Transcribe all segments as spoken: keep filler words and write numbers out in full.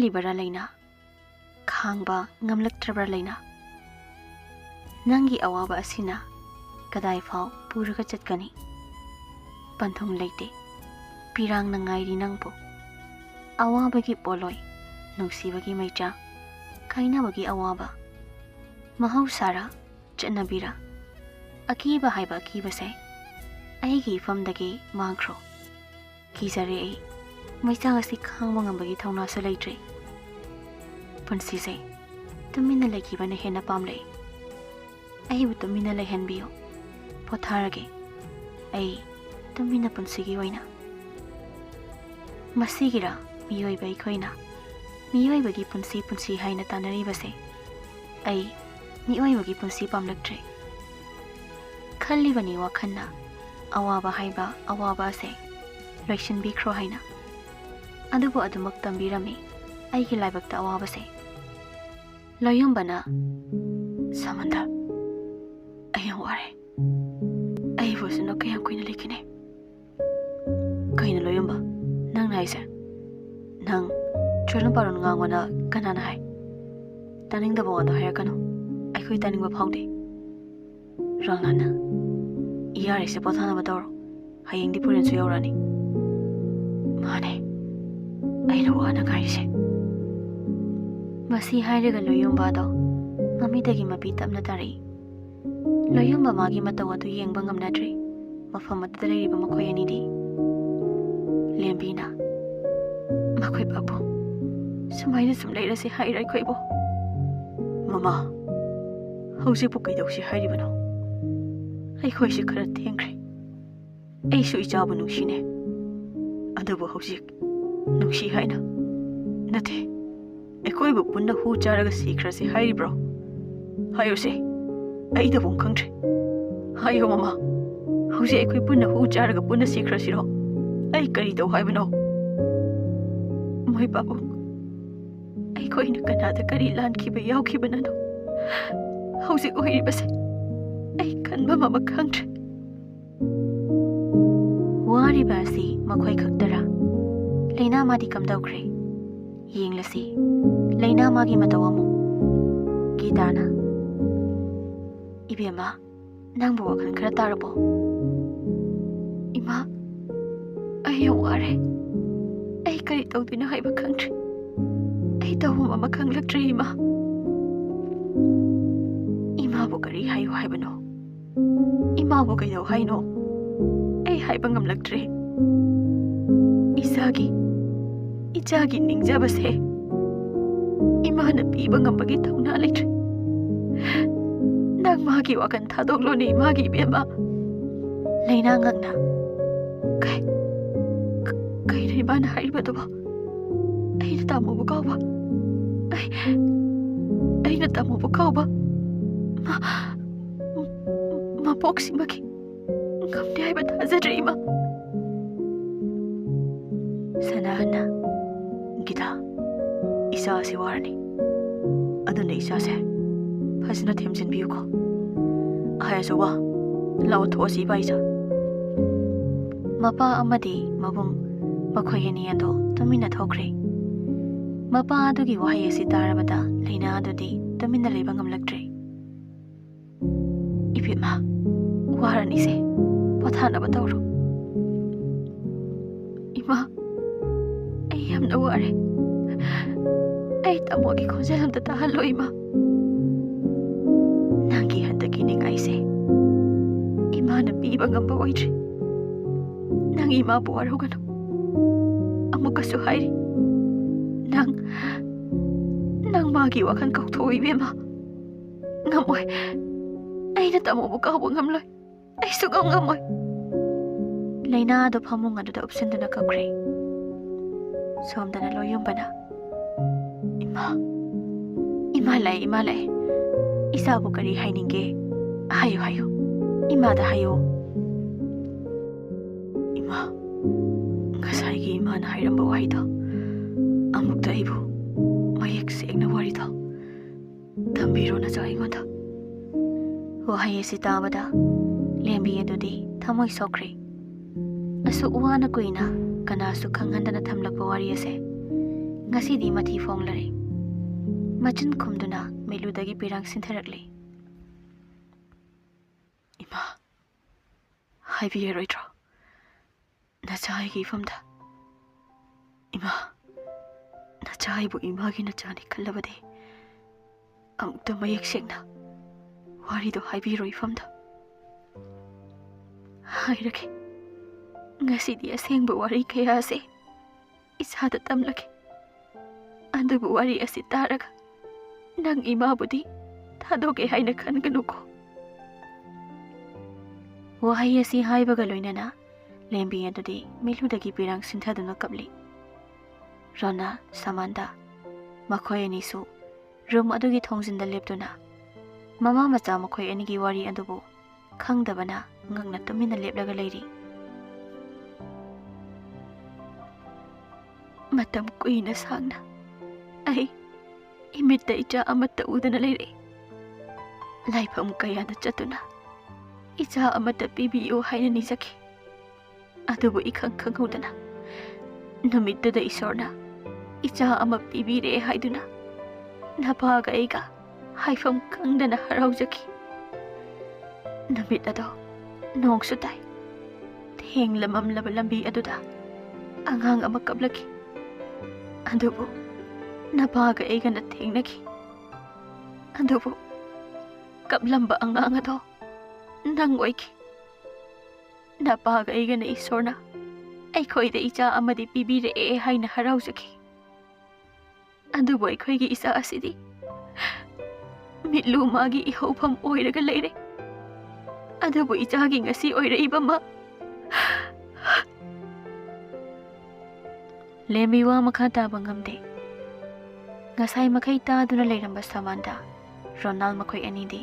ꯕꯔꯥ ꯂꯩꯅꯥ? ꯈꯥꯡꯕ ꯉꯝꯂꯛꯇ꯭ꯔꯕ꯭ꯔꯥ ꯂꯩꯅꯥ? ꯅꯪꯒꯤ ꯑꯋꯥꯕ ꯑꯁꯤꯅ ꯀꯗꯥꯏꯐꯥꯎ ꯄꯨꯔꯒ ꯆꯠꯀꯅꯤ? ꯄꯟꯊꯨꯡ ꯂꯩꯇꯦ꯫ ꯄꯤꯔꯥꯡꯅ ꯉꯥꯏꯔꯤ ꯅꯪꯕꯨ꯫ ꯑꯋꯥꯕꯒꯤ ꯄꯣꯠꯂꯣꯏ, ꯅꯨꯡꯁꯤꯕꯒꯤ ꯃꯩꯆꯥꯛ, ꯀꯥꯏꯅꯕꯒꯤ ꯑꯋꯥꯕ꯫ ꯃꯍꯧꯁꯥꯔ, ꯆꯠꯅꯕꯤꯔ? ꯑꯀꯤꯕ ꯍꯥꯏꯕ ꯑꯀꯤꯕꯁꯦ ꯑꯩꯒꯤ ꯏꯐꯝꯗꯒꯤ ꯃꯥꯡꯈ꯭ꯔꯣ꯫ ꯀꯤꯖꯔꯦ ꯑꯩ꯫ ꯃꯩꯆꯥꯛ ꯑꯁꯤ ꯈꯥꯡꯕ ꯉꯝꯕꯒꯤ ꯊꯧꯅꯥꯁꯨ ꯂꯩꯇ꯭ꯔꯦ꯫ ꯄꯨꯟꯁꯤꯁꯦ ꯇꯨꯃꯤꯟꯅ ꯂꯩꯈꯤꯕꯅ ꯍꯦꯟꯅ ꯄꯥꯝꯂꯛꯏ꯫ ꯑꯩꯕꯨ ꯇꯨꯃꯤꯟꯅ ꯂꯩꯍꯟꯕꯤꯌꯨ꯫ ꯄꯣꯊꯥꯔꯒꯦ꯫ ꯑꯩ ꯇꯨꯃꯤꯟꯅ ꯄꯨꯟꯁꯤꯒꯤ ꯑꯣꯏꯅ꯫ ꯃꯁꯤꯒꯤꯔ ꯃꯤꯑꯣꯏꯕ ꯑꯩꯈꯣꯏꯅ ꯃꯤꯑꯣꯏꯕꯒꯤ ꯄꯨꯟꯁꯤ ꯄꯨꯟꯁꯤ ꯍꯥꯏꯅ ꯇꯥꯟꯅꯔꯤꯕꯁꯦ? ꯑꯩ ꯃꯤꯑꯣꯏꯕꯒꯤ ꯄꯨꯟꯁꯤ ꯄꯥꯝꯂꯛꯇ꯭ꯔꯦ꯫ ꯈꯜꯂꯤꯕꯅꯤ ꯋꯥꯈꯜꯅ, ꯑꯋꯥꯕ ꯍꯥꯏꯕ ꯑꯋꯥꯕ ꯑꯁꯦ ꯂꯣꯏꯁꯤꯟꯕꯤꯈ꯭ꯔꯣ ꯍꯥꯏꯅ꯫ ꯑꯗꯨꯕꯨ ꯑꯗꯨꯃꯛ ꯇꯝꯕꯤꯔꯝꯃꯤ ꯑꯩꯒꯤ ꯂꯥꯏꯕꯛꯇ ꯑꯋꯥꯕꯁꯦ꯫ ꯂꯣꯌꯨꯝꯕꯅ, "ꯁꯃꯟꯗꯔ, ꯑꯩ ꯌꯥꯝ ꯋꯥꯔꯦ꯫ ꯑꯩꯕꯨ ꯑꯁꯨꯝꯅ ꯀꯌꯥꯝ ꯀꯨꯏꯅ ꯂꯩꯈꯤꯅꯤ?" "ꯀꯩꯅꯣ ꯂꯣꯌꯨꯝꯕ, ꯅꯪꯅ ꯍꯥꯏꯁꯦ? ꯅꯪ ꯆꯣꯂꯝ ꯄꯥꯔꯣꯟ ꯉꯥꯡꯉꯣꯅ ꯀꯅꯥꯅ ꯍꯥꯏ? ꯇꯥꯅꯤꯡꯗꯕ ꯋꯥꯗꯣ ꯍꯥꯏꯔꯛꯀꯅꯨ꯫ ꯑꯩꯈꯣꯏ ꯇꯥꯅꯤꯡꯕ ꯐꯥꯎꯗꯦ꯫" ꯔꯣꯂꯥꯟꯅ, "ꯌꯥꯔꯦꯁꯦ, ꯄꯣꯊꯥꯅꯕ ꯇꯧꯔꯣ꯫ ꯍꯌꯦꯡꯗꯤ ꯐꯣꯔꯦꯟꯁꯨ ꯌꯧꯔꯛꯑꯅꯤ꯫" "ꯃꯥꯅꯦ, ꯑꯩꯅ ꯋꯥꯅ ꯉꯥꯏꯔꯤꯁꯦ꯫" ꯃꯁꯤ ꯍꯥꯏꯔꯒ ꯂꯣꯌꯨꯝꯕ ꯑꯗꯣ ꯃꯃꯤꯗꯒꯤ ꯃꯄꯤ ꯇꯞꯅ ꯇꯥꯔꯛꯏ꯫ ꯂꯣꯌꯨꯝꯕ ꯃꯥꯒꯤ ꯃꯇꯧ ꯑꯗꯨ ꯌꯦꯡꯕ ꯉꯝꯅꯗ꯭ꯔꯦ꯫ ꯃꯐꯝ ꯑꯗꯨꯗ ꯂꯩꯔꯤꯕ ꯃꯈꯣꯏ ꯑꯅꯤꯗꯤ꯫ ꯂꯦꯝꯕꯤꯅ, "ꯃꯈꯣꯏ ꯄꯥꯕꯨꯡ ꯁꯨꯃꯥꯏꯅ ꯁꯨꯝ ꯂꯩꯔꯁꯦ ꯍꯥꯏꯔ ꯑꯩꯈꯣꯏꯕꯨ?" "ꯃꯃꯥ, ꯍꯧꯖꯤꯛꯄꯨ ꯀꯩꯗꯧꯁꯤ ꯍꯥꯏꯔꯤꯕꯅꯣ? ꯑꯩꯈꯣꯏꯁꯦ ꯈꯔ ꯊꯦꯡꯈ꯭ꯔꯦ꯫ ꯑꯩꯁꯨ ꯏꯆꯥꯕꯨ ꯅꯨꯡꯁꯤꯅꯦ꯫ ꯑꯗꯨꯕꯨ ꯍꯧꯖꯤꯛ ꯅꯨꯡꯁꯤ ꯍꯥꯏꯅ ꯅꯠꯇꯦ, ꯑꯩꯈꯣꯏꯕꯨ ꯄꯨꯟꯅ ꯍꯨ ꯆꯥꯔꯒ ꯁꯤꯈ꯭ꯔꯁꯤ ꯍꯥꯏꯔꯤꯕ꯭ꯔꯣ? ꯍꯥꯏꯌꯨꯁꯦ, ꯑꯩ ꯇꯧꯐꯝ ꯈꯪꯗ꯭ꯔꯦ꯫ ꯍꯥꯏꯌꯨ ꯃꯃꯥ, ꯍꯧꯖꯤꯛ ꯑꯩꯈꯣꯏ ꯄꯨꯟꯅ ꯍꯨ ꯆꯥꯔꯒ ꯄꯨꯟꯅ ꯁꯤꯈ꯭ꯔꯁꯤꯔꯣ? ꯑꯩ ꯀꯔꯤ ꯇꯧ ꯍꯥꯏꯕꯅꯣ? ꯃꯣꯏ ꯄꯥꯕꯨꯡ, ꯑꯩꯈꯣꯏꯅ ꯀꯅꯥꯗ ꯀꯔꯤ ꯂꯥꯟꯈꯤꯕ ꯌꯥꯎꯈꯤꯕꯅꯅꯣ ꯍꯧꯖꯤꯛ ꯑꯣꯏꯔꯤꯕꯁꯦ? ꯑꯩ ꯈꯟꯕ ꯃꯃ ꯈꯪꯗ꯭ꯔꯦ꯫" ꯋꯥꯔꯤꯕ ꯑꯁꯤ ꯃꯈꯣꯏ ꯈꯛꯇꯔꯥ? ꯂꯩꯅꯥ ꯃꯥꯗꯤ ꯀꯝꯗꯧꯈ꯭ꯔꯦ? ꯌꯦꯡꯂꯁꯤ, ꯂꯩꯅꯥ ꯃꯥꯒꯤ ꯃꯇꯧ ꯑꯃꯨꯛ꯫ ꯒꯤꯇꯥꯅ, "ꯏꯕꯦꯝꯃ, ꯅꯪꯕꯨ ꯋꯥꯈꯜ ꯈꯔ ꯇꯥꯔꯕꯣ?" "ꯏꯃꯥ, ꯑꯩ ꯌꯥꯝ ꯋꯥꯔꯦ꯫ ꯑꯩ ꯀꯔꯤ ꯇꯧꯗꯣꯏꯅꯣ ꯍꯥꯏꯕ ꯈꯪꯗ꯭ꯔꯦ꯫ ꯑꯩ ꯇꯧꯐꯝ ꯑꯃ ꯈꯪꯂꯛꯇ꯭ꯔꯦ, ꯏꯃꯥ꯫ ꯏꯃꯥꯕꯨ ꯀꯔꯤ ꯍꯥꯏꯌꯨ ꯍꯥꯏꯕꯅꯣ? ꯏꯃꯥꯕꯨ ꯀꯩꯗꯧ ꯍꯥꯏꯅꯣ? ꯑꯩ ꯍꯥꯏꯕ ꯉꯝꯂꯛꯇ꯭ꯔꯦ꯫ ꯏꯆꯥꯒꯤ, ꯏꯆꯥꯒꯤ ꯅꯤꯡꯖꯕꯁꯦ ꯏꯃꯥꯅ ꯄꯤꯕ ꯉꯝꯕꯒꯤ ꯊꯧꯅꯥ ꯂꯩꯇ꯭ꯔꯦ꯫ ꯅꯪ ꯃꯥꯒꯤ ꯋꯥꯈꯜ ꯊꯥꯗꯣꯛꯂꯣꯅꯦ, ꯏꯃꯥꯒꯤ ꯏꯕꯦꯝꯃ꯫" ꯂꯩꯅꯥ ꯉꯛꯅ, "ꯀꯩ, ꯀ-, ꯀꯩꯅꯣ ꯏꯃꯥꯅ ꯍꯥꯏꯔꯤꯕꯗꯨꯕꯣ? ꯑꯩꯅ ꯇꯥꯃꯣꯕꯨ ꯀꯥꯎꯕ? ꯑꯩ, ꯑꯩꯅ ꯇꯥꯃꯣꯕꯨ ꯀꯥꯎꯕ? ꯃ-, ꯃꯄꯣꯛꯁꯤꯃꯒꯤ ꯉꯝꯗꯦ ꯍꯥꯏꯕ ꯊꯥꯖꯗ꯭ꯔꯦ, ꯏꯃꯥ꯫" ꯁꯅꯥꯍꯟꯅ, "ꯒꯤꯇꯥ, ꯏꯆꯥ ꯑꯁꯤ ꯋꯥꯔꯅꯤ꯫ ꯑꯗꯨꯅ ꯏꯆꯥꯁꯦ ꯐꯖꯅ ꯊꯦꯝꯖꯤꯟꯕꯤꯌꯨꯀꯣ꯫ ꯍꯥꯏꯔꯁꯨ ꯋꯥ, ꯂꯥꯎ ꯊꯣꯛꯑꯁꯤ ꯏꯕꯥ ꯏꯆꯥ꯫" ꯃꯄꯥ ꯑꯃꯗꯤ ꯃꯕꯨꯡ, ꯃꯈꯣꯏ ꯑꯅꯤ ꯑꯗꯨ ꯇꯨꯃꯤꯟꯅ ꯊꯣꯛꯈ꯭ꯔꯦ꯫ ꯃꯄꯥ ꯑꯗꯨꯒꯤ ꯋꯥꯍꯩ ꯑꯁꯤ ꯇꯥꯔꯕꯗ ꯂꯩꯅꯥ ꯑꯗꯨꯗꯤ ꯇꯨꯃꯤꯟꯅ ꯂꯩꯕ ꯉꯝꯂꯛꯇ꯭ꯔꯦ꯫ "ꯏꯕꯦꯝꯃ, ꯋꯥꯔꯅꯤꯁꯦ, ꯄꯣꯊꯥꯅꯕ ꯇꯧꯔꯣ꯫" "ꯏꯃꯥ, ꯑꯩ ꯌꯥꯝꯅ ꯋꯥꯔꯦ꯫ ꯑꯩ ꯇꯥꯃꯣꯒꯤ ꯈꯣꯟꯖꯦꯜ ꯑꯝꯇ ꯇꯥꯍꯜꯂꯣ, ꯏꯃꯥ꯫ ꯅꯪꯒꯤ ꯍꯟꯗꯛꯀꯤ ꯅꯤꯡꯉꯥꯏꯁꯦ ꯏꯃꯥꯅ ꯄꯤꯕ ꯉꯝꯕ ꯑꯣꯏꯗ꯭ꯔꯤ꯫ ꯅꯪ ꯏꯃꯥꯕꯨ ꯋꯥꯔꯧꯒꯅꯨ꯫ ꯑꯃꯨꯛꯀꯁꯨ ꯍꯥꯏꯔꯤ, ꯅꯪ, ꯅꯪ ꯃꯥꯒꯤ ꯋꯥꯈꯜ ꯀꯥꯎꯊꯣꯛꯎ, ꯏꯕꯦꯝꯃ꯫ ꯉꯝꯃꯣꯏ꯫ ꯑꯩꯅ ꯇꯥꯃꯣꯕꯨ ꯀꯥꯎꯕ ꯉꯝꯂꯣꯏ꯫ ꯑꯩ ꯁꯨꯛꯉꯝ ꯉꯝꯃꯣꯏ꯫" ꯂꯩꯅꯥ ꯑꯗꯨ ꯐꯃꯨꯡ ꯑꯗꯨꯗ ꯎꯞꯁꯤꯟꯗꯨꯅ ꯀꯞꯈ꯭ꯔꯦ꯫ ꯁꯣꯝꯗꯅ ꯂꯣꯏꯌꯨꯝꯕꯅ, "ꯏꯃꯥ, ꯏꯃꯥ ꯂꯥꯛꯑꯦ, ꯏꯃꯥ ꯂꯥꯛꯑꯦ꯫ ꯏꯆꯥꯕꯨ ꯀꯔꯤ ꯍꯥꯏꯅꯤꯡꯒꯦ? ꯍꯥꯏꯌꯨ, ꯍꯥꯏꯌꯨ꯫ ꯏꯃꯥꯗ ꯍꯥꯏꯌꯨ꯫" "ꯏꯃꯥ, ꯉꯁꯥꯏꯒꯤ ꯏꯃꯥꯅ ꯍꯥꯏꯔꯝꯕ ꯋꯥꯍꯩꯗꯣ ꯑꯃꯨꯛꯇ ꯑꯩꯕꯨ ꯃꯌꯦꯛ ꯁꯦꯡꯅ ꯋꯥꯔꯤꯗꯣ ꯇꯝꯕꯤꯔꯣ ꯅꯆꯥ ꯑꯩꯉꯣꯟꯗ꯫" ꯋꯥꯍꯩ ꯑꯁꯤ ꯇꯥꯕꯗ ꯂꯦꯝꯕꯤ ꯑꯗꯨꯗꯤ ꯊꯃꯣꯏ ꯁꯣꯛꯈ꯭ꯔꯦ꯫ ꯑꯁꯨꯛ ꯋꯥꯅ ꯀꯨꯏꯅ ꯀꯅꯥꯁꯨ ꯈꯪꯍꯟꯗꯅ ꯊꯝꯂꯛꯄ ꯋꯥꯔꯤ ꯑꯁꯦ ꯉꯁꯤꯗꯤ ꯃꯊꯤ ꯐꯣꯡꯂꯔꯦ꯫ ꯃꯆꯤꯟ ꯈꯨꯝꯗꯨꯅ ꯃꯤꯠꯂꯨꯗꯒꯤ ꯄꯤꯔꯥꯡ ꯁꯤꯟꯊꯔꯛꯂꯤ꯫ "ꯏꯃꯥ, ꯍꯥꯏꯕꯤꯔꯔꯣꯏꯗ꯭ꯔꯣ ꯅꯆꯥ ꯑꯩꯒꯤ ꯏꯐꯝꯗ? ꯏꯃꯥ, ꯅꯆꯥ ꯑꯩꯕꯨ ꯏꯃꯥꯒꯤ ꯅꯆꯥꯅꯤ ꯈꯜꯂꯕꯗꯤ ꯑꯃꯨꯛꯇ ꯃꯌꯦꯛ ꯁꯦꯡꯅ ꯋꯥꯔꯤꯗꯣ ꯍꯥꯏꯕꯤꯔꯣ ꯏꯐꯝꯗ꯫" "ꯍꯥꯏꯔꯒꯦ꯫ ꯉꯁꯤꯗꯤ ꯑꯁꯦꯡꯕ ꯋꯥꯔꯤ ꯀꯌꯥꯁꯦ ꯏꯁꯥꯗ ꯇꯝꯂꯒꯦ꯫ ꯑꯗꯨꯕꯨ ꯋꯥꯔꯤ ꯑꯁꯤ ꯇꯥꯔꯒ ꯅꯪ ꯏꯃꯥꯕꯨꯗꯤ ꯊꯥꯗꯣꯛꯀꯦ ꯍꯥꯏꯅ ꯈꯟꯒꯅꯨꯀꯣ꯫" ꯋꯥꯍꯩ ꯑꯁꯤ ꯍꯥꯏꯕꯒ ꯂꯣꯏꯅꯅ ꯂꯦꯝꯕꯤ ꯑꯗꯨꯗꯤ ꯃꯤꯠꯂꯨꯗꯒꯤ ꯄꯤꯔꯥꯡ ꯁꯤꯟꯊꯗꯨꯅ ꯀꯞꯂꯤ꯫ ꯔꯣꯅꯥ, ꯁꯃꯥꯟꯇꯥ, ꯃꯈꯣꯏ ꯑꯅꯤꯁꯨ ꯔꯨꯝ ꯑꯗꯨꯒꯤ ꯊꯣꯡꯖꯤꯟꯗ ꯂꯦꯞꯇꯨꯅ ꯃꯃꯥ ꯃꯆꯥ ꯃꯈꯣꯏ ꯑꯅꯤꯒꯤ ꯋꯥꯔꯤ ꯑꯗꯨꯕꯨ ꯈꯪꯗꯕꯅ ꯉꯛꯅ ꯇꯨꯃꯤꯟꯅ ꯂꯦꯞꯂꯒ ꯂꯩꯔꯤ꯫ ꯃꯇꯝ ꯀꯨꯏꯅ ꯁꯥꯡꯅ ꯑꯩ ꯏꯃꯤꯠꯇ ꯏꯆꯥ ꯑꯃꯠꯇ ꯎꯗꯅ ꯂꯩꯔꯛꯏ꯫ ꯂꯥꯏꯐꯝ ꯀꯌꯥꯗ ꯆꯠꯇꯨꯅ ꯏꯆꯥ ꯑꯃꯠꯇ ꯄꯤꯕꯤꯌꯨ ꯍꯥꯏꯅ ꯅꯤꯖꯈꯤ꯫ ꯑꯗꯨꯕꯨ ꯏꯈꯪ ꯈꯪꯍꯧꯗꯅ ꯅꯨꯃꯤꯠꯇꯨꯗ ꯏꯁꯣꯔꯅ ꯏꯆꯥ ꯑꯃ ꯄꯤꯕꯤꯔꯦ ꯍꯥꯏꯗꯨꯅ ꯅꯄꯥꯒ ꯑꯩꯒ ꯍꯥꯏꯐꯝ ꯈꯪꯗꯅ ꯍꯔꯥꯎꯖꯈꯤ꯫ ꯅꯨꯃꯤꯠ ꯑꯗꯣ ꯅꯣꯡꯁꯨ ꯇꯥꯏ꯫ ꯊꯦꯡꯂ ꯃꯝꯂꯕ ꯂꯝꯕꯤ ꯑꯗꯨꯗ ꯑꯉꯥꯡ ꯑꯃ ꯀꯞꯂꯛꯈꯤ꯫ ꯑꯗꯨꯕꯨ ꯅꯄꯥꯒ ꯑꯩꯒꯅ ꯊꯦꯡꯅꯈꯤ꯫ ꯑꯗꯨꯕꯨ ꯀꯞꯂꯝꯕ ꯑꯉꯥꯡ ꯑꯗꯣ ꯅꯪ ꯑꯣꯏꯈꯤ꯫ ꯅꯄꯥꯒ ꯑꯩꯒꯅ ꯏꯁꯣꯔꯅ ꯑꯩꯈꯣꯏꯗ ꯏꯆꯥ ꯑꯃꯗꯤ ꯄꯤꯕꯤꯔꯛꯑꯦ ꯍꯥꯏꯅ ꯍꯔꯥꯎꯖꯈꯤ꯫ ꯑꯗꯨꯕꯨ ꯑꯩꯈꯣꯏꯒꯤ ꯏꯆꯥ ꯑꯁꯤꯗꯤ ꯃꯤꯠꯂꯨ ꯃꯥꯒꯤ ꯏꯍꯧꯐꯝ ꯑꯣꯏꯔꯒ ꯂꯩꯔꯦ꯫ ꯑꯗꯨꯕꯨ ꯏꯆꯥꯒꯤ ꯉꯁꯤ ꯑꯣꯏꯔꯛꯏꯕ ꯃꯥ꯫ ꯂꯦꯝꯕꯤ ꯋꯥ ꯃꯈꯥ ꯇꯥꯕ ꯉꯝꯗꯦ꯫ ꯉꯁꯥꯏ ꯃꯈꯩ ꯇꯥꯗꯨꯅ ꯂꯩꯔꯝꯕ ꯁꯃꯥꯟꯇꯥ, ꯔꯣꯅꯥꯜ ꯃꯈꯣꯏ ꯑꯅꯤꯗꯤ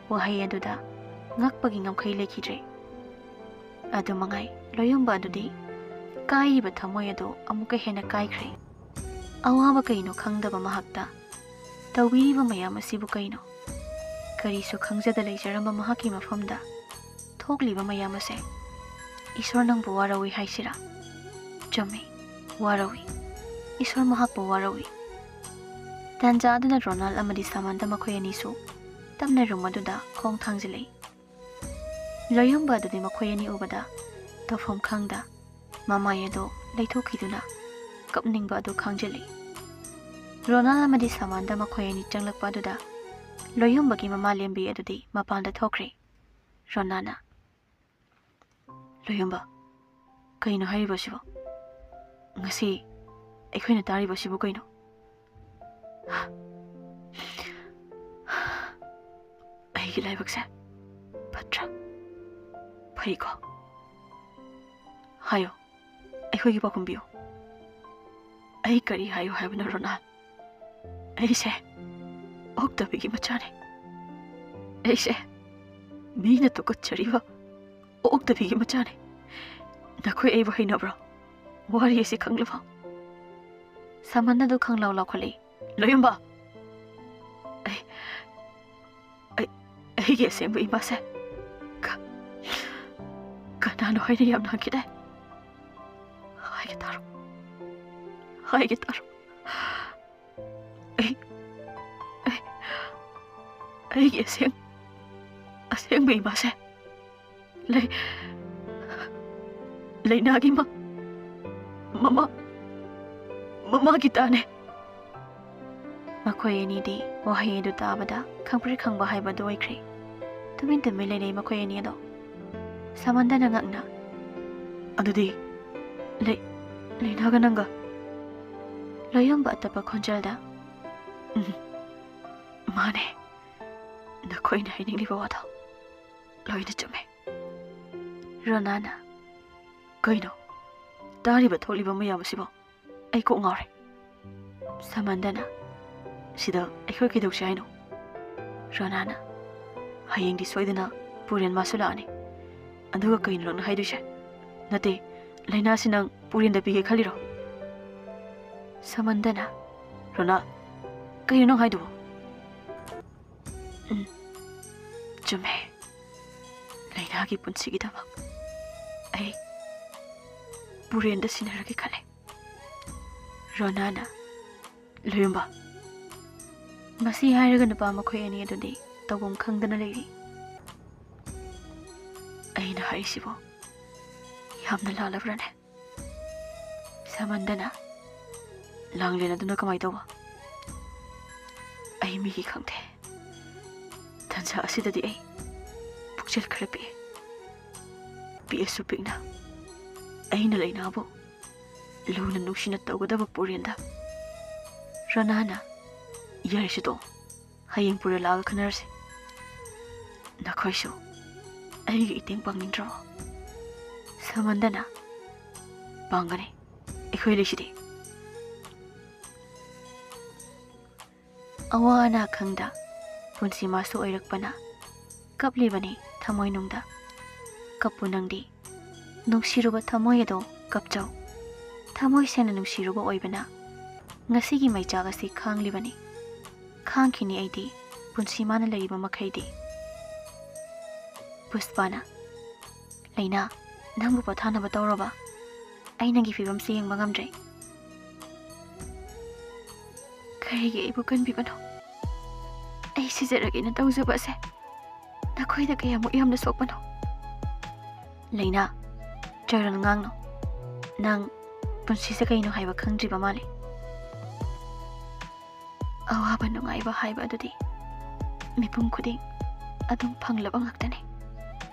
ꯋꯥꯍꯩ ꯑꯗꯨꯗ ꯉꯛꯄꯒꯤ ꯉꯝꯈꯩ ꯂꯩꯈꯤꯗ꯭ꯔꯦ꯫ ꯑꯗꯨ ꯃꯉꯥꯏ, ꯂꯣꯌꯨꯝꯕ ꯑꯗꯨꯗꯤ ꯀꯥꯏꯔꯤꯕ ꯊꯃꯣꯏ ꯑꯗꯨ ꯑꯃꯨꯛꯀ ꯍꯦꯟꯅ ꯀꯥꯏꯈ꯭ꯔꯦ꯫ ꯑꯋꯥꯕ ꯀꯩꯅꯣ ꯈꯪꯗꯕ ꯃꯍꯥꯛꯇ ꯇꯧꯕꯤꯔꯤꯕ ꯃꯌꯥꯝ ꯑꯁꯤꯕꯨ ꯀꯩꯅꯣ? ꯀꯔꯤꯁꯨ ꯈꯪꯖꯗ ꯂꯩꯖꯔꯝꯕ ꯃꯍꯥꯛꯀꯤ ꯃꯐꯝꯗ ꯊꯣꯛꯂꯤꯕ ꯃꯌꯥꯝ ꯑꯁꯦ ꯏꯁꯣꯔ ꯅꯪꯕꯨ ꯋꯥꯔꯧꯏ ꯍꯥꯏꯁꯤꯔꯥ? ꯆꯨꯝꯃꯤ, ꯋꯥꯔꯧꯏ꯫ ꯏꯁꯣꯔ ꯃꯍꯥꯛꯄꯨ ꯋꯥꯔꯧꯏ꯫ ꯇꯥꯟꯖꯥ ꯑꯗꯨꯗ ꯔꯣꯅꯥꯜ ꯑꯃꯗꯤ ꯁꯥꯃꯟꯇ ꯃꯈꯣꯏ ꯑꯅꯤꯁꯨ ꯇꯞꯅ ꯔꯨꯝ ꯑꯗꯨꯗ ꯈꯣꯡ ꯊꯥꯡꯖꯤꯜꯂꯛꯏ꯫ ꯂꯣꯌꯨꯝꯕ ꯑꯗꯨꯗꯤ ꯃꯈꯣꯏ ꯑꯅꯤ ꯎꯕꯗ ꯇꯧꯐꯝ ꯈꯪꯗ ꯃꯃꯥꯏ ꯑꯗꯨ ꯂꯩꯊꯣꯛꯈꯤꯗꯨꯅ ꯀꯞꯅꯤꯡꯕ ꯑꯗꯨ ꯈꯥꯡꯖꯤꯜꯂꯤ꯫ ꯔꯣꯅꯥꯜ ꯑꯃꯗꯤ ꯁꯥꯃꯟꯇ ꯃꯈꯣꯏ ꯑꯅꯤ ꯆꯪꯂꯛꯄ ꯑꯗꯨꯗ ꯂꯣꯌꯨꯝꯕꯒꯤ ꯃꯃꯥ ꯂꯦꯝꯕꯤ ꯑꯗꯨꯗꯤ ꯃꯄꯥꯟꯗ ꯊꯣꯛꯈ꯭ꯔꯦ꯫ ꯔꯣꯅꯥꯅ, "ꯂꯣꯌꯨꯝꯕ, ꯀꯩꯅꯣ ꯍꯥꯏꯔꯤꯕꯁꯤꯕꯣ? ꯉꯁꯤ ꯑꯩꯈꯣꯏꯅ ꯇꯥꯔꯤꯕꯁꯤꯕꯨ ꯀꯩꯅꯣ? ꯑꯩꯒꯤ ꯂꯥꯏꯕꯛꯁꯦ ꯐꯠꯇ꯭ꯔꯥ? ꯐꯩꯀꯣ? ꯍꯥꯏꯌꯣ, ꯑꯩꯈꯣꯏꯒꯤ ꯄꯥꯎꯈꯨꯝ ꯄꯤꯌꯨ꯫ ꯑꯩ ꯀꯔꯤ ꯍꯥꯏꯌꯨ ꯍꯥꯏꯕꯅꯣ, ꯔꯣꯅꯥ? ꯑꯩꯁꯦ ꯑꯣꯛꯇꯕꯤꯒꯤ ꯃꯆꯥꯅꯤ꯫ ꯑꯩꯁꯦ ꯃꯤꯅ ꯇꯨꯀꯠꯆꯔꯤꯕ ꯑꯣꯛꯇꯕꯤꯒꯤ ꯃꯆꯥꯅꯤ꯫ ꯅꯈꯣꯏ ꯑꯩꯕꯨ ꯍꯩꯅꯕ꯭ꯔꯣ? ꯋꯥꯔꯤ ꯑꯁꯤ ꯈꯪꯂꯕꯣ?" ꯁꯥꯃꯟꯗ ꯑꯗꯨ ꯈꯪꯂꯥꯎ ꯂꯥꯎꯈꯠꯂꯤ꯫ "ꯂꯣꯌꯨꯝꯕ! ꯑꯩ, ꯑꯩ, ꯑꯩꯒꯤ ꯑꯁꯦꯡꯕ ꯏꯃꯥꯁꯦ ꯀ-, ꯀꯅꯥꯅꯣ ꯍꯥꯏꯅ ꯌꯥꯝꯅ ꯍꯪꯈꯤꯗꯥꯏ? ꯍꯥꯏꯒꯦ ꯇꯥꯔꯣ꯫ ꯍꯥꯏꯒꯦ ꯇꯥꯔꯣ꯫ ꯑꯩ, ꯑꯩ, ꯑꯩꯒꯤ ꯑꯁꯦꯡ-, ꯑꯁꯦꯡꯕ ꯏꯃꯥꯁꯦ ꯂꯩ-, ꯂꯩꯅꯥꯒꯤ ꯃ-, ꯃꯃꯥ, ꯃꯃꯥꯒꯤ ꯇꯥꯅꯦ꯫" ꯃꯈꯣꯏ ꯑꯅꯤꯗꯤ ꯋꯥꯍꯩ ꯑꯗꯨ ꯇꯥꯕꯗ ꯈꯪꯄ꯭ꯔꯦꯛ ꯈꯪꯕ ꯍꯥꯏꯕꯗꯨ ꯑꯣꯏꯈ꯭ꯔꯦ꯫ ꯇꯨꯃꯤꯟ ꯇꯨꯃꯤꯟ ꯂꯩꯅꯩ ꯃꯈꯣꯏ ꯑꯅꯤ ꯑꯗꯣ꯫ ꯁꯥꯃꯟꯗꯅ ꯉꯛꯅ, "ꯑꯗꯨꯗꯤ ꯂꯩ-, ꯂꯩꯅꯥꯒ ꯅꯪꯒ?" ꯂꯣꯌꯨꯝꯕ ꯑꯇꯞꯄ ꯈꯣꯟꯖꯦꯜꯗ, "ꯎꯝ, ꯃꯥꯅꯦ꯫ ꯅꯈꯣꯏꯅ ꯍꯥꯏꯅꯤꯡꯂꯤꯕ ꯋꯥꯗꯣ ꯂꯣꯏꯅ ꯆꯨꯝꯃꯦ꯫" ꯔꯣꯅꯥꯅ, "ꯀꯩꯅꯣ? ꯇꯥꯔꯤꯕ ꯊꯣꯛꯂꯤꯕ ꯃꯌꯥꯝ ꯑꯁꯤꯕꯣ? ꯑꯩ ꯀꯣꯛ ꯉꯥꯎꯔꯦ꯫" ꯁꯥꯃꯟꯗꯅ, "ꯁꯤꯗ ꯑꯩꯈꯣꯏ ꯀꯩꯗꯧꯁꯦ ꯍꯥꯏꯅꯣ?" ꯔꯣꯅꯥꯅ, "ꯍꯌꯦꯡꯗꯤ ꯁꯣꯏꯗꯅ ꯄꯨꯔꯦꯟ ꯃꯥꯁꯨ ꯂꯥꯛꯑꯅꯤ꯫ ꯑꯗꯨꯒ ꯀꯩꯅꯣ ꯅꯪꯅ ꯍꯥꯏꯗꯣꯏꯁꯦ? ꯅꯠꯇꯦ, ꯂꯥꯏꯅꯥꯁꯤ ꯅꯪ ꯄꯨꯔꯦꯟꯗ ꯄꯤꯒꯦ ꯈꯜꯂꯤꯔꯣ?" ꯁꯥꯃꯟꯗꯅ, "ꯔꯣꯅꯥ, ꯀꯩꯅꯣ ꯅꯪ ꯍꯥꯏꯗꯨꯕꯣ?" "ꯎꯝ, ꯆꯨꯝꯃꯦ꯫ ꯂꯥꯏꯅꯥꯒꯤ ꯄꯨꯟꯁꯤꯒꯤꯗꯃꯛ ꯑꯩ ꯄꯨꯔꯦꯟꯗ ꯁꯤꯟꯅꯔꯒꯦ ꯈꯜꯂꯦ꯫" ꯔꯣꯅꯥꯅ, "ꯂꯣꯌꯨꯝꯕ, ꯃꯁꯤ ꯍꯥꯏꯔꯒ ꯅꯨꯄꯥ ꯃꯈꯣꯏ ꯑꯅꯤ ꯑꯗꯨꯗꯤ ꯇꯧꯐꯝ ꯈꯪꯗꯅ ꯂꯩꯔꯤ꯫ ꯑꯩꯅ ꯍꯥꯏꯔꯤꯁꯤꯕꯨ ꯌꯥꯝꯅ ꯂꯥꯜꯂꯕ꯭ꯔꯅꯦ?" ꯁꯃꯟꯗꯅ, "ꯂꯥꯡꯂꯦꯟ ꯑꯗꯨꯅ ꯀꯃꯥꯏ ꯇꯧꯕ?" "ꯑꯩ ꯃꯤꯒꯤ ꯈꯪꯗꯦ꯫ ꯇꯟꯖꯥ ꯑꯁꯤꯗꯗꯤ ꯑꯩ ꯄꯨꯛꯆꯦꯜ ꯈꯔ ꯄꯤꯛꯑꯦ꯫ ꯄꯤꯛꯑꯁꯨ ꯄꯤꯛꯅ ꯑꯩꯅ ꯂꯩꯅꯥꯕꯨ ꯂꯨꯅ ꯅꯨꯡꯁꯤꯅ ꯇꯧꯒꯗꯕ ꯄꯨꯔꯦꯟꯗ꯫" ꯔꯣꯅꯥꯅ, "ꯌꯥꯔꯦꯁꯦ ꯇꯣꯛꯑꯣ, ꯍꯌꯦꯡ ꯄꯨꯔꯦꯜ ꯂꯥꯛꯑꯒ ꯈꯟꯅꯔꯁꯤ꯫ ꯅꯈꯣꯏꯁꯨ ꯑꯩꯒꯤ ꯏꯇꯦꯡ ꯄꯥꯡꯅꯤꯡꯗ꯭ꯔꯣ?" ꯁꯃꯟꯗꯅ, "ꯄꯥꯡꯒꯅꯤ, ꯑꯩꯈꯣꯏ ꯂꯩꯁꯤꯗꯤ꯫" ꯑꯋꯥ ꯑꯅꯥ ꯈꯪꯗ ꯄꯨꯟꯁꯤ ꯃꯥꯁꯨ ꯑꯣꯏꯔꯛꯄꯅ ꯀꯞꯂꯤꯕꯅꯤ ꯊꯃꯣꯏꯅꯨꯡꯗ꯫ ꯀꯞꯄꯨ ꯅꯪꯗꯤ, ꯅꯨꯡꯁꯤꯔꯨꯕ ꯊꯃꯣꯏ ꯑꯗꯣ ꯀꯞꯆꯧ꯫ ꯊꯃꯣꯏ ꯁꯦꯡꯅ ꯅꯨꯡꯁꯤꯔꯨꯕ ꯑꯣꯏꯕꯅ ꯉꯁꯤꯒꯤ ꯃꯩꯆꯥꯛ ꯑꯁꯤ ꯈꯥꯡꯂꯤꯕꯅꯤ꯫ ꯈꯥꯡꯈꯤꯅꯤ ꯑꯩꯗꯤ, ꯄꯨꯟꯁꯤ ꯃꯥꯅ ꯂꯩꯔꯤꯕ ꯃꯈꯩꯗꯤ꯫ ꯄꯨꯁꯄꯥꯅ, "ꯂꯩꯅꯥ, ꯅꯪꯕꯨ ꯄꯣꯊꯥꯅꯕ ꯇꯧꯔꯕ? ꯑꯩ ꯅꯪꯒꯤ ꯐꯤꯕꯝꯁꯤ ꯌꯦꯡꯕ ꯉꯝꯗ꯭ꯔꯦ꯫ ꯀꯔꯤꯒꯤ ꯑꯩꯕꯨ ꯀꯟꯕꯤꯕꯅꯣ? ꯑꯩ ꯁꯤꯖꯔꯒꯦꯅ ꯇꯧꯖꯕ ꯑꯁꯦ ꯅꯈꯣꯏꯗ ꯀꯌꯥꯃꯨꯛ ꯌꯥꯝꯅ ꯁꯣꯛꯄꯅꯣ?" ꯂꯩꯅꯥ, ꯆꯔꯟ ꯉꯥꯡꯅꯨ꯫ ꯅꯪ ꯄꯨꯟꯁꯤꯁꯦ ꯀꯩꯅꯣ ꯍꯥꯏꯕ ꯈꯪꯗ꯭ꯔꯤꯕ ꯃꯥꯜꯂꯦ꯫ ꯑꯋꯥꯕ ꯅꯨꯡꯉꯥꯏꯕ ꯍꯥꯏꯕ ꯑꯗꯨꯗꯤ ꯃꯤꯄꯨꯝ ꯈꯨꯗꯤꯡ ꯑꯗꯨꯝ ꯐꯪꯂꯕ ꯉꯥꯛꯇꯅꯤ꯫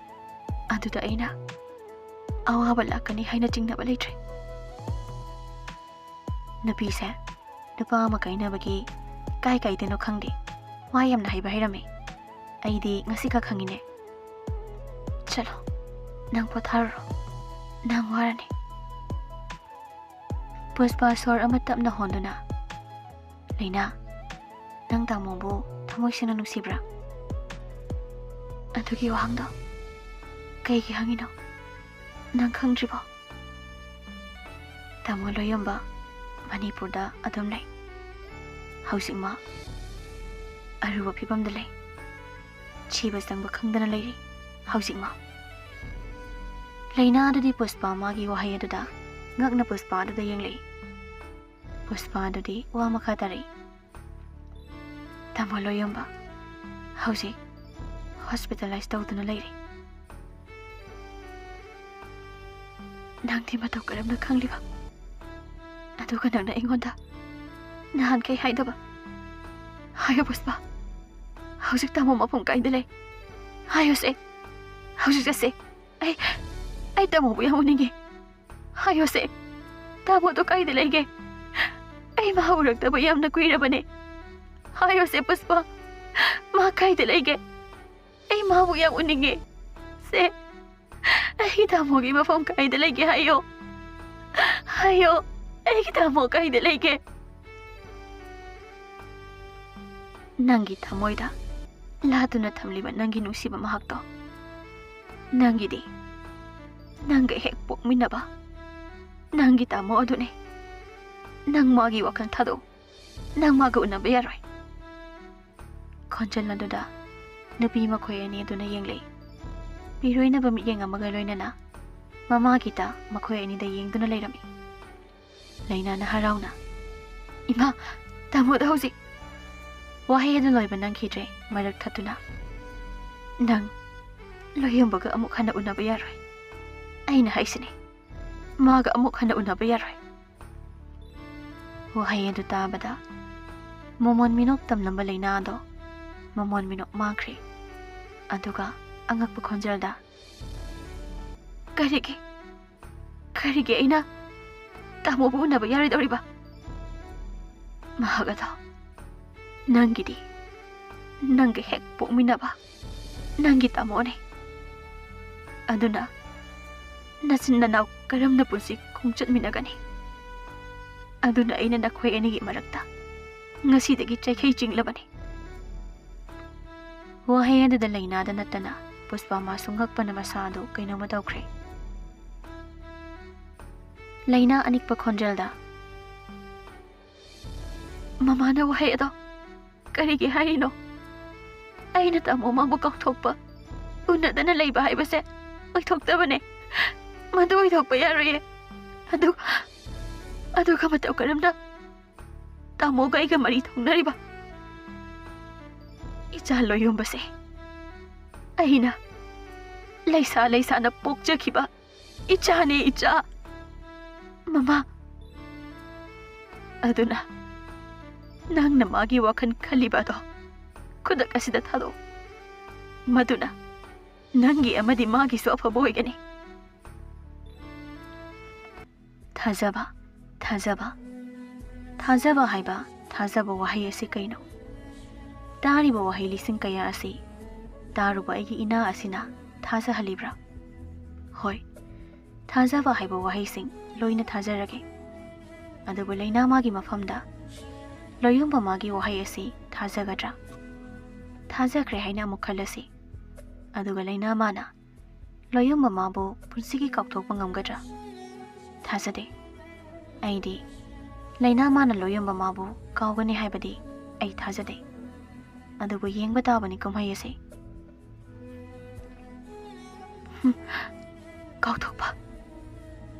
ꯑꯗꯨꯗ ꯑꯩꯅ ꯑꯋꯥꯕ ꯂꯥꯛꯀꯅꯤ ꯍꯥꯏꯅ ꯆꯤꯡꯅꯕ ꯂꯩꯇ꯭ꯔꯦ꯫ ꯅꯨꯄꯤꯁꯦ ꯅꯨꯄꯥ ꯑꯃ ꯀꯥꯏꯅꯕꯒꯤ ꯀꯥꯏ ꯀꯥꯏꯗꯅꯣ ꯈꯪꯗꯦ, ꯋꯥ ꯌꯥꯝꯅ ꯍꯩꯕ ꯍꯩꯔꯝꯃꯤ꯫ ꯑꯩꯗꯤ ꯉꯁꯤ ꯈꯛ ꯈꯪꯉꯤꯅꯦ꯫ ꯆꯠꯂꯣ, ꯅꯪ ꯄꯣꯊꯥꯔꯨꯔꯣ, ꯅꯪ ꯋꯥꯔꯅꯤ꯫ ꯄꯨꯁꯄꯥ ꯁꯣꯔ ꯑꯃ ꯇꯞꯅ ꯍꯣꯟꯗꯨꯅ, "ꯂꯩꯅꯥ, ꯅꯪ ꯇꯥꯃꯣꯕꯨ ꯊꯃꯣꯏ ꯁꯦꯡꯅ ꯅꯨꯡꯁꯤꯕ꯭ꯔꯥ?" "ꯑꯗꯨꯒꯤ ꯋꯥꯍꯪꯗꯣ ꯀꯩꯒꯤ ꯍꯪꯉꯤꯅꯣ? ꯅꯪ ꯈꯪꯗ꯭ꯔꯤꯕꯣ? ꯇꯥꯃꯣ ꯂꯣꯌꯝꯕ ꯃꯅꯤꯄꯨꯔꯗ ꯑꯗꯨꯝ ꯂꯩ꯫ ꯍꯧꯖꯤꯛꯃꯛ ꯑꯔꯨꯕ ꯐꯤꯕꯝꯗ ꯂꯩ꯫ ꯊꯤꯕ ꯆꯪꯕ ꯈꯪꯗꯅ ꯂꯩꯔꯤ ꯍꯧꯖꯤꯛꯃꯛ꯫" ꯂꯩꯅꯥ ꯑꯗꯨꯗꯤ ꯄꯨꯁꯄꯥ ꯃꯥꯒꯤ ꯋꯥꯍꯩ ꯑꯗꯨꯗ ꯉꯛꯅ ꯄꯨꯁꯄꯥ ꯑꯗꯨꯗ ꯌꯦꯡꯂꯛꯏ꯫ ꯄꯨꯁꯄꯥꯗꯨꯗꯤ ꯋꯥ ꯃꯈꯥ ꯇꯥꯔꯛꯏ꯫ "ꯇꯥꯃꯣ ꯂꯣꯏꯌꯣꯝꯕ ꯍꯧꯖꯤꯛ ꯍꯣꯁꯄꯤꯇꯥꯂꯥꯏꯁ ꯇꯧꯗꯨꯅ ꯂꯩꯔꯤ꯫ ꯅꯪꯗꯤ ꯃꯇꯧ ꯀꯔꯝꯅ ꯈꯪꯂꯤꯕ? ꯑꯗꯨꯒ ꯅꯪꯅ ꯑꯩꯉꯣꯟꯗ ꯅꯍꯥꯟꯈꯩ ꯍꯥꯏꯗꯕ? ꯍꯥꯏꯌꯣ ꯄꯨꯁꯄꯥ, ꯍꯧꯖꯤꯛ ꯇꯥꯃꯣ ꯃꯐꯝ ꯀꯥꯏꯗ ꯂꯩ? ꯍꯥꯏꯌꯨꯁꯦ, ꯍꯧꯖꯤꯛ ꯆꯠꯁꯦ꯫ ꯑꯩ, ꯑꯩ ꯇꯥꯃꯣꯕꯨ ꯌꯥꯝ ꯎꯅꯤꯡꯉꯦ꯫ ꯍꯥꯏꯌꯨꯁꯦ, ꯇꯥꯃꯣꯗꯣ ꯀꯥꯏꯗ ꯂꯩꯒꯦ? ꯑꯩ ꯃꯥ ꯎꯔꯛꯇꯕ ꯌꯥꯝꯅ ꯀꯨꯏꯔꯕꯅꯦ꯫ ꯍꯥꯏꯌꯨꯁꯦ ꯄꯨꯁꯄꯥ, ꯃꯥ ꯀꯥꯏꯗ ꯂꯩꯒꯦ? ꯑꯩ ꯃꯥꯕꯨ ꯌꯥꯝ ꯎꯅꯤꯡꯉꯦ꯫ ꯁꯦ, ꯑꯩꯒꯤ ꯇꯥꯃꯣꯒꯤ ꯃꯐꯝ ꯀꯥꯏꯗ ꯂꯩꯒꯦ ꯍꯥꯏꯌꯣ꯫ ꯍꯥꯏꯌꯣ, ꯑꯩꯒꯤ ꯇꯥꯃꯣ ꯀꯥꯏꯗ ꯂꯩꯒꯦ?" ꯅꯪꯒꯤ ꯊꯃꯣꯏꯗ ꯂꯥꯠꯇꯨꯅ ꯊꯝꯂꯤꯕ ꯅꯪꯒꯤ ꯅꯨꯡꯁꯤꯕ ꯃꯍꯥꯛꯇꯣ, ꯅꯪꯒꯤꯗꯤ ꯅꯪꯒ ꯍꯦꯛ ꯄꯣꯛꯃꯤꯟꯅꯕ ꯅꯪꯒꯤ ꯇꯥꯃꯣ ꯑꯗꯨꯅꯦ꯫ ꯅꯪ ꯃꯥꯒꯤ ꯋꯥꯈꯜ ꯊꯥꯗꯣꯛꯎ꯫ ꯅꯪ ꯃꯥꯒ ꯎꯅꯕ ꯌꯥꯔꯣꯏ꯫ ꯈꯣꯟꯖꯦꯜ ꯑꯗꯨꯗ ꯅꯨꯄꯤ ꯃꯈꯣꯏ ꯑꯅꯤ ꯑꯗꯨꯅ ꯌꯦꯡꯂꯛꯏ꯫ ꯄꯤꯔꯣꯏꯅꯕ ꯃꯤꯠꯌꯦꯡ ꯑꯃꯒ ꯂꯣꯏꯅꯅ ꯃꯃꯥꯒꯤꯗ ꯃꯈꯣꯏ ꯑꯅꯤꯗ ꯌꯦꯡꯗꯨꯅ ꯂꯩꯔꯝꯃꯤ꯫ ꯂꯩꯅꯥꯅ ꯍꯔꯥꯎꯅ, "ꯏꯃꯥ, ꯇꯥꯃꯣꯗ ꯍꯧꯖꯤꯛ!" ꯋꯥꯍꯩ ꯑꯗꯨ ꯂꯣꯏꯕ ꯅꯪꯈꯤꯗ꯭ꯔꯦ, ꯃꯔꯛ ꯊꯠꯇꯨꯅ, "ꯅꯪ ꯂꯣꯏꯌꯣꯝꯕꯒ ꯑꯃꯨꯛ ꯍꯟꯅ ꯎꯅꯕ ꯌꯥꯔꯣꯏ꯫ ꯑꯩꯅ ꯍꯥꯏꯁꯤꯅꯤ, ꯃꯥꯒ ꯑꯃꯨꯛ ꯍꯟꯅ ꯎꯅꯕ ꯌꯥꯔꯣꯏ꯫" ꯋꯥꯍꯩ ꯑꯗꯨ ꯇꯥꯕꯗ ꯃꯃꯣꯟ ꯃꯤꯅꯣꯛ ꯇꯝꯂꯝꯕ ꯂꯩꯅꯥꯗꯣ ꯃꯃꯣꯟ ꯃꯤꯅꯣꯛ ꯃꯥꯡꯈ꯭ꯔꯦ꯫ ꯑꯗꯨꯒ ꯑꯉꯛꯄ ꯈꯣꯟꯖꯦꯜꯗ, "ꯀꯔꯤꯒꯤ, ꯀꯔꯤꯒꯤ ꯑꯩꯅ ꯇꯥꯃꯣꯕꯨ ꯎꯅꯕ ꯌꯥꯔꯣꯏꯗꯧꯔꯤꯕ? ꯃꯍꯥꯛ ꯑꯗꯣ ꯅꯪꯒꯤꯗꯤ, ꯅꯪꯒ ꯍꯦꯛ ꯄꯣꯛꯃꯤꯟꯅꯕ ꯅꯪꯒꯤ ꯇꯥꯃꯣꯅꯦ꯫ ꯑꯗꯨꯅ ꯅꯆꯤꯟ ꯅꯅꯥꯎ ꯀꯔꯝꯅ ꯄꯨꯟꯁꯤ ꯈꯣꯡꯆꯠꯃꯤꯟꯅꯒꯅꯤ? ꯑꯗꯨꯅ ꯑꯩꯅ ꯅꯈꯣꯏ ꯑꯅꯤꯒꯤ ꯃꯔꯛꯇ ꯉꯁꯤꯗꯒꯤ ꯆꯩꯈꯩ ꯆꯤꯡꯂꯕꯅꯤ꯫" ꯋꯥꯍꯩ ꯑꯗꯨꯗ ꯂꯩꯅꯥꯗ ꯅꯠꯇꯅ ꯄꯨꯁꯄꯥ ꯃꯥꯁꯨ ꯉꯛꯄꯅ ꯃꯁꯥꯗꯨ ꯀꯩꯅꯣꯝꯃ ꯇꯧꯈ꯭ꯔꯦ꯫ ꯂꯩꯅꯥ ꯑꯅꯤꯛꯄ ꯈꯣꯟꯖꯦꯜꯗ, "ꯃꯃꯥꯅ ꯋꯥꯍꯩ ꯑꯗꯣ ꯀꯔꯤꯒꯤ ꯍꯥꯏꯔꯤꯅꯣ? ꯑꯩꯅ ꯇꯥꯃꯣ ꯃꯥꯕꯨ ꯀꯥꯎꯊꯣꯛꯄ, ꯎꯅꯗꯅ ꯂꯩꯕ ꯍꯥꯏꯕꯁꯦ ꯑꯣꯏꯊꯣꯛꯇꯕꯅꯦ꯫ ꯃꯗꯨ ꯑꯣꯏꯊꯣꯛꯄ ꯌꯥꯔꯣꯏꯌꯦ꯫ ꯑꯗꯨ, ꯑꯗꯨꯒ ꯃꯇꯧ ꯀꯔꯝꯅ ꯇꯥꯃꯣꯒ ꯑꯩꯒ ꯃꯔꯤ ꯊꯣꯡꯅꯔꯤꯕ ꯏꯆꯥ ꯂꯣꯏꯌꯣꯟꯕꯁꯦ ꯑꯩꯅ ꯂꯩꯁꯥ ꯂꯩꯁꯥꯅ ꯄꯣꯛꯆꯈꯤꯕ ꯏꯆꯥꯅꯦ, ꯏꯆꯥ꯫ ꯃꯃꯥ, ꯑꯗꯨꯅ ꯅꯪꯅ ꯃꯥꯒꯤ ꯋꯥꯈꯜ ꯈꯜꯂꯤꯕ ꯑꯗꯣ ꯈꯨꯗꯛ ꯑꯁꯤꯗ ꯊꯥꯗꯣꯛꯎ꯫ ꯃꯗꯨꯅ ꯅꯪꯒꯤ ꯑꯃꯗꯤ ꯃꯥꯒꯤꯁꯨ ꯑꯐꯕ ꯑꯣꯏꯒꯅꯤ꯫ ꯊꯥꯖꯕ, ꯊꯥꯖꯕ, ꯊꯥꯖꯕ ꯍꯥꯏꯕ ꯊꯥꯖꯕ ꯋꯥꯍꯩ ꯑꯁꯤ ꯀꯩꯅꯣ? ꯇꯥꯔꯤꯕ ꯋꯥꯍꯩ ꯂꯤꯁꯤꯡ ꯀꯌꯥ ꯑꯁꯤ ꯇꯥꯔꯨꯕ ꯑꯩꯒꯤ ꯏꯅꯥ ꯑꯁꯤꯅ ꯊꯥꯖꯍꯜꯂꯤꯕ꯭ꯔꯥ? ꯍꯣꯏ, ꯊꯥꯖꯕ ꯍꯥꯏꯕ ꯋꯥꯍꯩꯁꯤꯡ ꯂꯣꯏꯅ ꯊꯥꯖꯔꯒꯦ꯫ ꯑꯗꯨꯕꯨ ꯂꯩꯅꯥ ꯃꯥꯒꯤ ꯃꯐꯝꯗ ꯂꯣꯌꯨꯝꯕ ꯃꯥꯒꯤ ꯋꯥꯍꯩ ꯑꯁꯤ ꯊꯥꯖꯒꯗ꯭ꯔꯥ? ꯊꯥꯖꯈ꯭ꯔꯦ ꯍꯥꯏꯅ ꯑꯃꯨꯛ ꯈꯜꯂꯁꯤ꯫ ꯑꯗꯨꯒ ꯂꯩꯅꯥ ꯃꯥꯅ ꯂꯣꯌꯨꯝꯕ ꯃꯥꯕꯨ ꯄꯨꯟꯁꯤꯒꯤ ꯀꯥꯎꯊꯣꯛꯄ ꯉꯝꯒꯗ꯭ꯔꯥ? ꯊꯥꯖꯗꯦ꯫ ꯑꯩꯗꯤ ꯂꯩꯅꯥ ꯃꯥꯅ ꯂꯣꯌꯨꯝꯕ ꯃꯥꯕꯨ ꯀꯥꯎꯒꯅꯤ ꯍꯥꯏꯕꯗꯤ ꯑꯩ ꯊꯥꯖꯗꯦ꯫ ꯑꯗꯨꯕꯨ ꯌꯦꯡꯕ ꯇꯥꯕꯅꯤ ꯀꯨꯝꯍꯩ ꯑꯁꯤ꯫ ꯍꯨꯝ, ꯀꯥꯎꯊꯣꯛꯄ꯫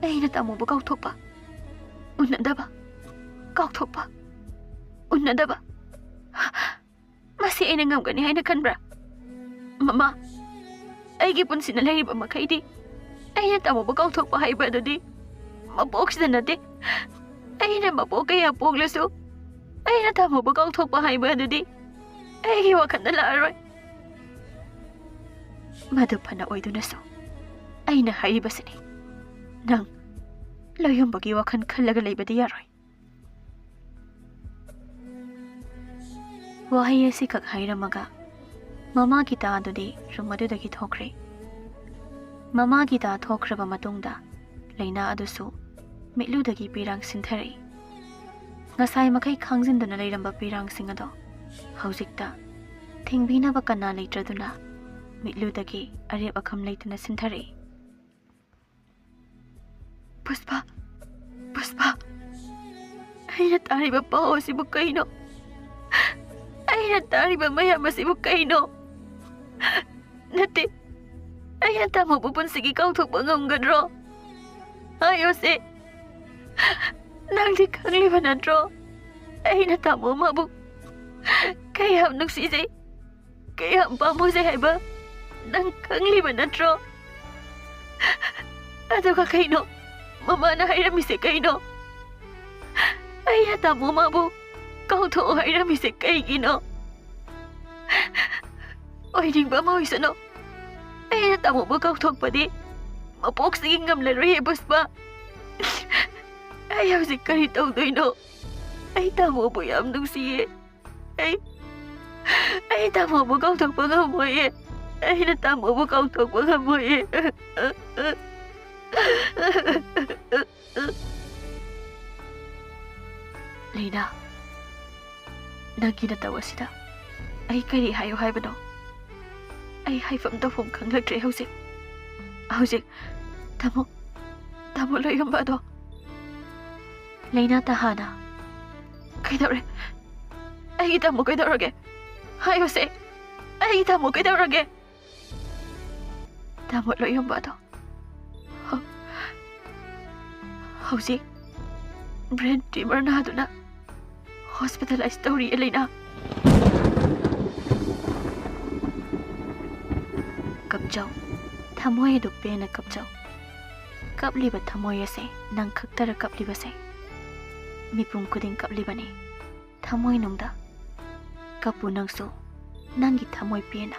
ꯑꯩꯅ ꯇꯥꯃꯣꯕꯨ ꯀꯥꯎꯊꯣꯛꯄ꯫ ꯎꯅꯗꯕ꯫ ꯀꯥꯎꯊꯣꯛꯄ꯫ ꯎꯅꯗꯕ꯫ ꯃꯁꯤ ꯑꯩꯅ ꯉꯝꯒꯅꯤ ꯍꯥꯏꯅ ꯈꯟꯕ꯭ꯔꯥ? ꯃꯃꯥ, ꯑꯩꯒꯤ ꯄꯨꯟꯁꯤꯅ ꯂꯩꯔꯤꯕ ꯃꯈꯩꯗꯤ ꯑꯩꯅ ꯇꯥꯃꯣꯕꯨ ꯀꯥꯎꯊꯣꯛꯄ ꯍꯥꯏꯕ ꯑꯗꯨꯗꯤ ꯃꯄꯣꯛꯁꯤꯗ ꯅꯠꯇꯦ꯫ ꯑꯩꯅ ꯃꯄꯣꯛ ꯀꯌꯥ ꯄꯣꯛꯂꯁꯨ ꯑꯩꯅ ꯇꯥꯃꯣꯕꯨ ꯀꯥꯎꯊꯣꯛꯄ ꯍꯥꯏꯕ ꯑꯗꯨꯗꯤ ꯑꯩꯒꯤ ꯋꯥꯈꯜꯗ ꯂꯥꯛꯑꯔꯣꯏ꯫ ꯃꯗꯨ ꯐꯅ ꯑꯣꯏꯗꯨꯅꯁꯨ ꯑꯩꯅ ꯍꯥꯏꯔꯤꯕꯁꯤꯅꯤ, ꯅꯪ ꯂꯣꯌꯨꯝꯕꯒꯤ ꯋꯥꯈꯜ ꯈꯜꯂꯒ ꯂꯩꯕꯗꯤ ꯌꯥꯔꯣꯏ꯫ ꯋꯥꯍꯩ ꯑꯁꯤꯈꯛ ꯍꯥꯏꯔꯝꯃꯒ ꯃꯃꯥ ꯒꯤꯇꯥ ꯑꯗꯨꯗꯤ ꯔꯨꯝ ꯑꯗꯨꯗꯒꯤ ꯊꯣꯛꯈ꯭ꯔꯦ꯫ ꯃꯃꯥ ꯒꯤꯇꯥ ꯊꯣꯛꯈ꯭ꯔꯕ ꯃꯇꯨꯡꯗ ꯂꯩꯅꯥ ꯑꯗꯨꯁꯨ ꯃꯤꯠꯂꯨꯗꯒꯤ ꯄꯤꯔꯥꯡ ꯁꯤꯟꯊꯔꯛꯏ꯫ ꯉꯁꯥꯏ ꯃꯈꯩ ꯈꯥꯡꯖꯤꯟꯗꯨꯅ ꯂꯩꯔꯝꯕ ꯄꯤꯔꯥꯡꯁꯤꯡ ꯑꯗꯣ ꯍꯧꯖꯤꯛꯇ ꯊꯤꯡꯕꯤꯅꯕ ꯀꯅꯥ ꯂꯩꯇ꯭ꯔꯗꯨꯅ ꯃꯤꯠꯂꯨꯗꯒꯤ ꯑꯔꯦꯞ ꯑꯈꯝ ꯂꯩꯇꯅ ꯁꯤꯟꯊꯔꯛꯏ꯫ ꯄꯨꯁꯄꯥ, ꯄꯨꯁꯄꯥ, ꯑꯩꯅ ꯇꯥꯔꯤꯕ ꯄꯥꯎ ꯑꯁꯤꯕꯨ ꯀꯩꯅꯣ? ꯑꯩꯅ ꯇꯥꯔꯤꯕ ꯃꯌꯥꯝ ꯑꯁꯤꯕꯨ ꯀꯩꯅꯣ? ꯅꯠꯇꯦ, ꯑꯩꯅ ꯇꯥꯃꯣꯕꯨ ꯄꯨꯟꯁꯤꯒꯤ ꯀꯥꯎꯊꯣꯛꯄ ꯉꯝꯒꯗ꯭ꯔꯣ? ꯍꯥꯏꯌꯣꯁꯦ, ꯅꯪꯗꯤ ꯈꯪꯂꯤꯕ ꯅꯠꯇ꯭ꯔꯣ? ꯑꯩꯅ ꯇꯥꯃꯣ ꯑꯃꯕꯨ ꯀꯌꯥꯝ ꯅꯨꯡꯁꯤꯖꯩ, ꯀꯌꯥꯝ ꯄꯥꯝꯃꯨꯖꯩ ꯍꯥꯏꯕ ꯅꯪ ꯈꯪꯂꯤꯕ ꯅꯠꯇ꯭ꯔꯣ? ꯑꯗꯨꯒ ꯀꯩꯅꯣ ꯃꯃꯥꯅ ꯍꯥꯏꯔꯝꯃꯤꯁꯦ ꯀꯩꯅꯣ? ꯑꯩꯅ ꯇꯥꯃꯣ ꯑꯃꯕꯨ ꯀꯥꯎꯊꯣꯛꯑꯣ ꯍꯥꯏꯔꯝꯃꯤꯁꯦ ꯀꯩꯒꯤꯅꯣ? ꯑꯣꯏꯅꯤꯡꯕ ꯑꯃ ꯑꯣꯏꯁꯅꯨ, ꯑꯩꯅ ꯇꯥꯃꯣꯕꯨ ꯀꯥꯎꯊꯣꯛꯄꯗꯤ ꯃꯄꯣꯛꯁꯤꯒꯤ ꯉꯝꯂꯔꯣꯏꯌꯦ ꯄꯨꯁꯄꯥ꯫ ꯑꯩ ꯍꯧꯖꯤꯛ ꯀꯔꯤ ꯇꯧꯗꯣꯏꯅꯣ? ꯑꯩ ꯇꯥꯃꯣꯕꯨ ꯌꯥꯝ ꯅꯨꯡꯁꯤꯌꯦ꯫ ꯑꯩ ꯑꯩ ꯇꯥꯃꯣꯕꯨ ꯀꯥꯎꯊꯣꯛꯄ ꯉꯝꯃꯣꯏꯌꯦ꯫ ꯑꯩꯅ ꯇꯥꯃꯣꯕꯨ ꯀꯥꯎꯊꯣꯛꯄ ꯉꯝꯃꯣꯏꯌꯦ꯫ ꯂꯩꯅꯥ, ꯅꯪꯒꯤ ꯅꯇꯧ ꯑꯁꯤꯗ ꯑꯩ ꯀꯔꯤ ꯍꯥꯏꯌꯨ ꯍꯥꯏꯕꯅꯣ? ꯑꯩ ꯍꯥꯏꯐꯝ ꯇꯧꯐꯝ ꯈꯪꯂꯛꯇ꯭ꯔꯦ ꯍꯧꯖꯤꯛ꯫ ꯍꯧꯖꯤꯛ ꯇꯥꯃꯣ, ꯇꯥꯃꯣ ꯂꯣꯏꯌꯝꯕ ꯑꯗꯣ꯫ ꯂꯩꯅꯥ ꯇꯍꯥꯅ, "ꯀꯩꯗꯧꯔꯦ? ꯑꯩꯒꯤ ꯇꯥꯃꯣ ꯀꯩꯗꯧꯔꯒꯦ? ꯍꯥꯏꯌꯨꯁꯦ, ꯑꯩꯒꯤ ꯇꯥꯃꯣ ꯀꯩꯗꯧꯔꯒꯦ?" ꯇꯥꯃꯣ ꯂꯣꯏꯌꯝꯕ ꯑꯗꯣ ꯍꯧ-, ꯍꯧꯖꯤꯛ brain tumor ꯅꯥꯗꯨꯅ hospitalize ꯇꯧꯔꯤꯌꯦ ꯂꯩꯅꯥ꯫ ꯀꯞꯆꯧ, ꯊꯃꯣꯏ ꯑꯗꯨ ꯄꯦꯟꯅ ꯀꯞꯆꯧ꯫ ꯀꯞꯂꯤꯕ ꯊꯃꯣꯏ ꯑꯁꯦ ꯅꯪ ꯈꯛꯇꯔ ꯀꯞꯂꯤꯕꯁꯦ? ꯃꯤꯄꯨꯝ ꯈꯨꯗꯤꯡ ꯀꯞꯂꯤꯕꯅꯤ꯫ ꯊꯃꯣꯏꯅꯨꯡꯗ ꯀꯞꯄꯨ ꯅꯪꯁꯨ, ꯅꯪꯒꯤ ꯊꯃꯣꯏ ꯄꯦꯟꯅ꯫